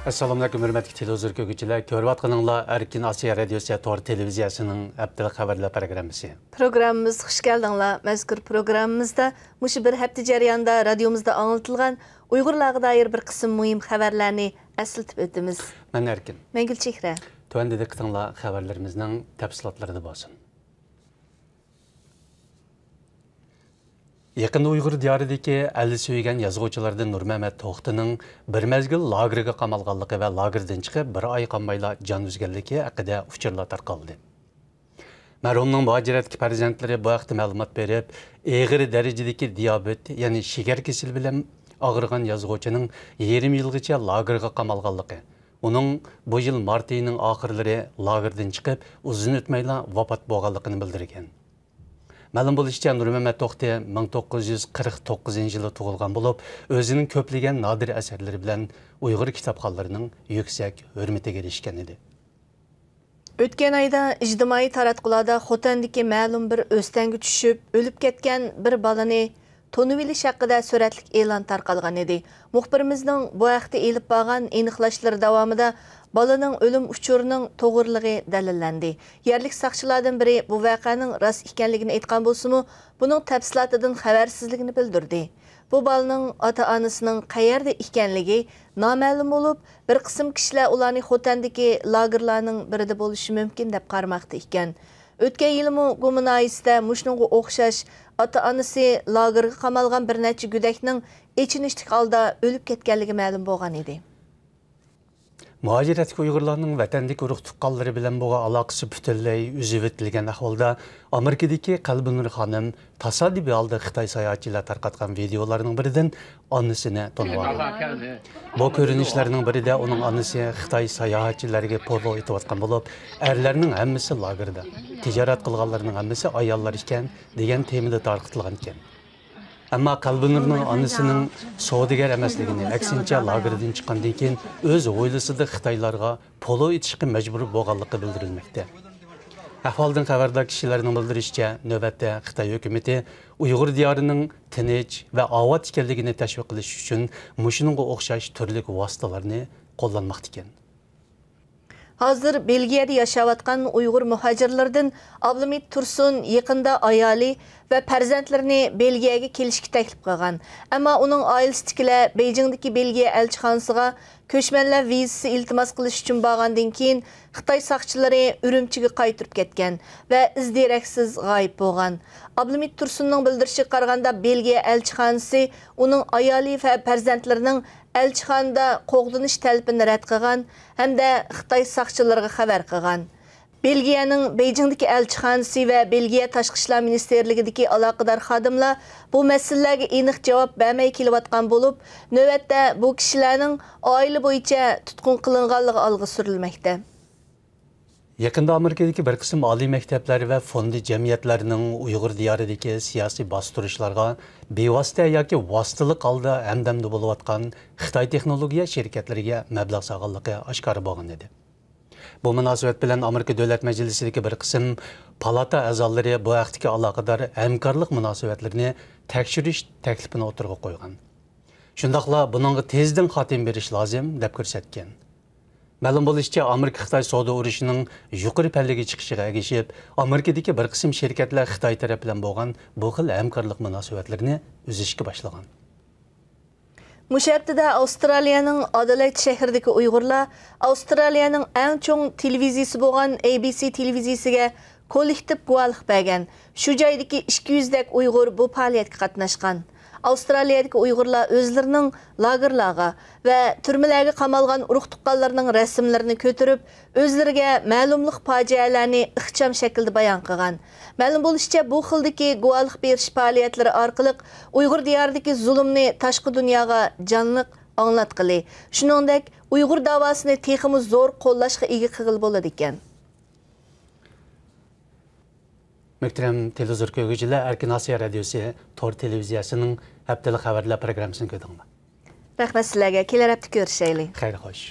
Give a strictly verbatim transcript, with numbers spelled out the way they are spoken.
ئەسسالامۇئەلەيكۇم، ھۆرمەتلىك تېلېۋىزور كۆرگۈچىلەر. كۆرۈۋاتقىنىڭلار ئەركىن ئاسىيا رادىيوسى تور تېلېۋىزىيەسىنىڭ ھەپتىلىك خەۋەرلەر پروگراممىسى. پروگراممىمىزغا خۇش كەلدىڭلار. مەزكۇر پروگراممىمىزدا مۇشۇ بىر ھەپتە جەريانىدا رادىيومىزدا ئاڭلىتىلغان ئۇيغۇرلارغا دائىر بىر قىسىم مۇھىم خەۋەرلەرنى ئەسلىتىپ ئۆتىمىز. مەن ئەركىن. مەن گۈلچېھرە. تۆۋەندە دىققىتىڭلار خەۋەرلىرىمىزنىڭ تەپسىلاتلىرىدا بولسۇن. يېقىندا ئۇيغۇر دىيارىدىكى ئەل سۆيگەن يازغۇچىلاردىن نۇرمەمەت توختىنىڭ بىر مەزگىل لاگېرغا قامالغانلىقى ۋە لاگېردىن چىقىپ بىر ئاي قالمايلا جان ئۈزگەنلىكى ھەققىدە ئۇچۇرلار تارقالدى. مەرھۇمنىڭ مۇھاجىرەتتىكى پەرزەنتلىرى بۇ ھەقتە مەلۇمات بېرىپ، ئېغىر دەرىجىدىكى دىيابېت، يەنى شېكەر كېسىلى بىلەن ئاغرىغان يازغۇچىنىڭ يېرىم يىلغىچە لاگېرغا قامالغانلىقى، ئۇنىڭ بۇ يىل مارت ئېيىنىڭ ئاخىرلىرى لاگېردىن چىقىپ، ئۇزۇن ئۆتمەيلا ۋاپات بولغانلىقىنى بىلدۈرگەن. مەلۇم بولۇشىچە، نۇرمەمەت توختى مىڭ توققۇز يۈز قىرىق توققۇزىنچى يىلى تۇغۇلغان بولۇپ، ئۆزىنىڭ كۆپلىگەن نادىر ئەسەرلىرى بىلەن ئۇيغۇر كىتابخانلىرىنىڭ يۈكسەك ھۆرمىتىگە ئېرىشكەن ئىدى. ئۆتكەن ئايدا ئىجتىمائىي تاراتقۇلاردا خوتەندىكى مەلۇم بىر ئۆستەڭگە چۈشۈپ ئۆلۈپ كەتكەن بىر بالىنى تونۇۋېلىش ھەققىدە سۈرەتلىك ئېلان تارقالغان ئىدى. مۇخبىرىمىزنىڭ بۇ ھەقتە ئېلىپ بارغان ئېنىقلاشلىرى داۋامىدا بالىنىڭ ئۆلۈم ئۇچۇرىنىڭ توغرىلىقى دەلىللەندى. يەرلىك ساقچىلاردىن بىرى بۇ ۋەقەنىڭ راست ئىكەنلىكىنى ئېيتقان بولسىمۇ، بۇنىڭ تەپسىلاتىدىن خەۋەرسىزلىكىنى بىلدۈردى. بۇ بالىنىڭ ئاتا-ئانىسىنىڭ قەيەردە ئىكەنلىكى نامەلۇم بولۇپ، بىر قىسىم كىشىلەر ئۇلارنى خوتەندىكى لاگېرلارنىڭ بىرىدە بولۇشى مۇمكىن دەپ قارىماقتا ئىكەن. ئۆتكەن يىلىمۇ گۇما ناھىيەسىدە مۇشۇنىڭغا ئوخشاش ئاتا-ئانىسى لاگېرغا قامالغان بىر نەچچە گۆدەكنىڭ ئېچىنىشلىق ھالدا ئۆلۈپ كەتكەنلىكى مەلۇم بولغان ئىدى. مۇھاجىرەتتىكى ئۇيغۇرلارنىڭ ۋەتەندىكى ئۇرۇق-تۇغقانلىرى بىلەن بولغان ئالاقىسى پۈتۈنلەي ئۈزۈۋېتىلگەن ئەھۋالدا، ئامېرىكىدىكى قەلبىنۇر خانىم تاسادىپىي ھالدا خىتاي ساياھەتچىلەر تارقاتقان ۋىدېئولارنىڭ بىرىدىن ئانىسىنى تونۇۋالدى. بۇ كۆرۈنۈشلەرنىڭ بىرىدە ئۇنىڭ ئانىسى خىتاي ساياھەتچىلەرگە پولو ئېتىۋاتقان بولۇپ، ئەرلەرنىڭ ھەممىسى لاگېردا، تىجارەت قىلغانلارنىڭ ھەممىسى ئاياللار ئىكەن، دېگەن تېمىدا تارقىتىلغان ئىكەن. ئەمما قەلبىنۇرنىڭ ئانىسىنىڭ سودىگەر ئەمەسلىكىنى، ئەكسىنچە، لاگېردىن چىققاندىن كېيىن ئۆز ھويلىسىدا خىتايلارغا پولو ئېتىشقا مەجبۇر بولغانلىقى بىلدۈرۈلمەكتە. ئەھۋالدىن خەۋەردار كىشىلەرنىڭ بىلدۈرۈشىچە، نۆۋەتتە خىتاي ھۆكۈمىتى ئۇيغۇر دىيارىنىڭ تىنچ ۋە ئاۋات ئىكەنلىكىنى تەشۋىق قىلىش ئۈچۈن مۇشۇنىڭغا ئوخشاش تۈرلۈك ۋاسىتىلارنى قوللانماقتا ئىكەن. ھازىر بېلگىيەدە ياشاۋاتقان ئۇيغۇر مۇھاجىرلىرىدىن ئابلىمىت تۇرسۇن يېقىندا ئايالى ۋە پەرزەنتلىرىنى بېلگىيەگە كېلىشكە تەكلىپ قىلغان. ئەمما ئۇنىڭ ئائىلىسىدىكىلەر بېيجىڭدىكى بېلگىيە ئەلچىخانىسىغا كۆچمەنلەر ۋىزىسى ئىلتىماس قىلىش ئۈچۈن بارغاندىن كېيىن، خىتاي ساقچىلىرى ئۈرۈمچىگە قايتۇرۇپ كەتكەن ۋە ئىز دېرەكسىز غايىب بولغان. ئابلىمىت تۇرسۇننىڭ بىلدۈرۈشىگە قارىغاندا، بېلگىيە ئەلچىخانىسى ئۇنىڭ ئايالى ۋە پەرزەنتلىرىنىڭ ئەلچىخانىدا قوغدىنىش تەلىپىنى رەت قىلغان ھەمدە خىتاي ساقچىلىرىغا خەۋەر قىلغان. بېلگىيەنىڭ بېيجىڭدىكى ئەلچىخانىسى ۋە بېلگىيە تاشقى ئىشلار مىنىستىرلىكىدىكى ئالاقىدار خادىملار بۇ مەسىلىلەرگە ئېنىق جاۋاب بەرمەي كېلىۋاتقان بولۇپ، نۆۋەتتە بۇ كىشىلەرنىڭ ئائىلە بويىچە تۇتقۇن قىلىنغانلىقى ئالغا سۈرۈلمەكتە. يېقىندا ئامېرىكىدىكى بىر قىسىم ئالىي مەكتەپلەر ۋە فوندى جەمئىيەتلەرنىڭ ئۇيغۇر دىيارىدىكى سىياسىي باستۇرۇشلارغا بىۋاسىتە ياكى ۋاسىتىلىق ھالدا ھەمدەمدە بولۇۋاتقان خىتاي تېخنولوگىيە شىركەتلىرىگە مەبلەغ سالغانلىقى ئاشكارا بولغان ئىدى. بۇ مۇناسىۋەت بىلەن ئامېرىكا دۆلەت مەجلىسىدىكى بىر قىسىم پالاتا ئەزالىرى بۇ ھەقتىكى ئالاقىدار ھەمكارلىق مۇناسىۋەتلىرىنى تەكشۈرۈش تەكلىپىنى ئوتتۇرىغا قويغان. شۇنداقلا بۇنىڭغا تېزدىن خاتىمە بېرىش لازىم، دەپ كۆرسەتكەن. مەلۇم بولۇشىچە، ئامېرىكا-خىتاي سودا ئۇرۇشىنىڭ يۇقىرى پەللىگە چىقىشىغا ئەگىشىپ، ئامېرىكىدىكى بىر قىسىم شىركەتلەر خىتاي تەرەپ بىلەن بولغان بۇ خىل ھەمكارلىق مۇناسىۋەتلىرىنى ئۈزۈشكە باشلىغان. مۇشۇ ھەپتىدە ئاۋسترالىيەنىڭ ئادېلېيد شەھىرىدىكى ئۇيغۇرلار ئاۋسترالىيەنىڭ ئەڭ چوڭ تېلېۋىزىيىسى بولغان ئەي بى سى تېلېۋىزىيىسىگە كوللېكتىپ گۇۋاھلىق بەرگەن. شۇ جايدىكى ئىككى يۈزدەك ئۇيغۇر بۇ پائالىيەتكە قاتناشقان. ئاۋسترالىيەدىكى ئۇيغۇرلار ئۆزلىرىنىڭ لاگېرلارغا ۋە تۈرمىلەرگە قامالغان ئۇرۇق-تۇغقانلىرىنىڭ رەسىملىرىنى كۆتۈرۈپ، ئۆزلىرىگە مەلۇملۇق پاجىئەلەرنى ئىخچام شەكىلدە بايان قىلغان. مەلۇم بولۇشىچە، بۇ خىلدىكى گۇۋاھلىق بېرىش پائالىيەتلىرى ئارقىلىق ئۇيغۇر دىيارىدىكى زۇلۇمنى تاشقى دۇنياغا جانلىق ئاڭلاتقىلى، شۇنىڭدەك ئۇيغۇر داۋاسىنى تېخىمۇ زور قوللاشقا ئىگە قىلغىلى بولىدىكەن. مۆھتەرەم تېلېۋىزور كۆرگۈچىلەر، ئەركىن ئاسىيا رادىيوسى تور تېلېۋىزىيەسىنىڭ ھەپتىلىك خەۋەرلەر پروگراممىسىنى كۆردۈڭلار. رەھمەت سىلەرگە. كېلەر ھەپتە كۆرۈشەيلى. خەير خوش.